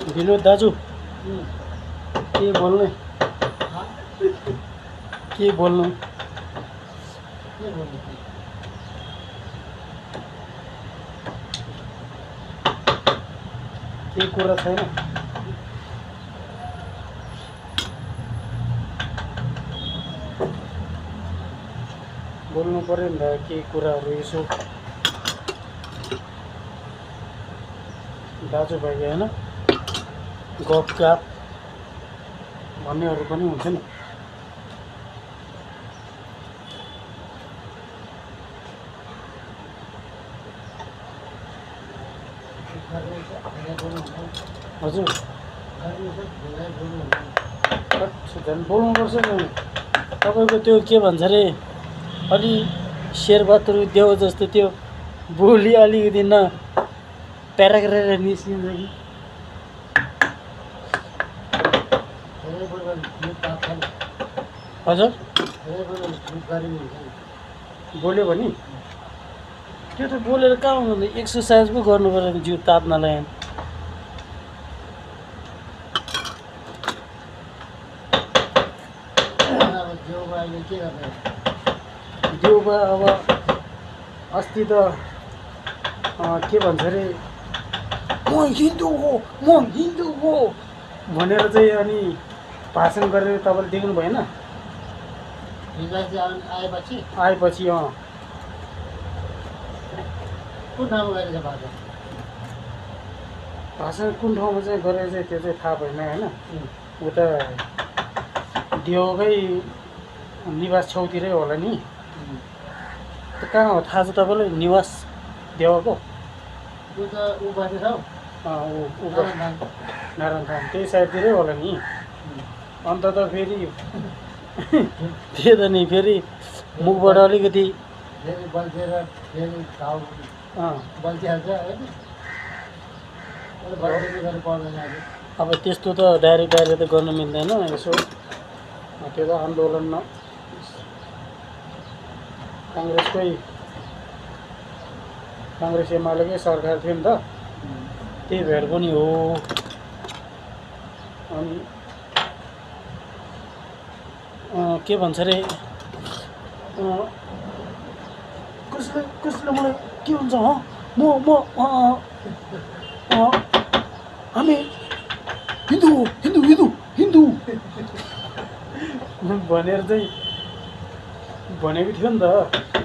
विनोद दाजु के बोल्ने के बोल्नु के कुरा छैन बोल्नु पर्यो नि त के कुराहरू यसो दाजुभाइ होइन गफगाफ भन्नेहरू पनि हुन्छ नि हजुर झन् बोल्नुपर्छ नि तपाईँको त्यो के भन्छ अरे अलि शेरबहादुर देव जस्तो त्यो बोली अलिकति न प्याराग्राफ निस्किन्छ कि हजुर बोल्यो भने त्यो त बोलेर कहाँ हुँदैन एक्सर्साइज पो गर्नु पर्यो नि जिउ तात्नलाई देउबा अब अस्ति त के भन्छ अरे म हिन्दू हो भनेर चाहिँ अनि भाषण गरेर तपाईँले देख्नु भएन आएपछि कुन ठाउँमा गरेको भाषण भाषण कुन ठाउँमा चाहिँ गरेर चाहिँ त्यो चाहिँ थाहा भएन होइन उता देउकै निवास छेउतिरै होला नि त कहाँ हो थाहा छ तपाईँलाई निवास देवको नारायण थान त्यही साइडतिरै होला नि अन्त त फेरि त्यही त नि फेरि मुखबाट अलिकति अब त्यस्तो त डाइरेक्ट त गर्न मिल्दैन यसो त्यो त आन्दोलनमा काङ्ग्रेस एमालेकै सरकार थियो नि त त्यही भएर पनि हो अनि के भन्छ अरे कसले मलाई के हुन्छ हामी हिन्दू भनेर चाहिँ भनेको थियो नि त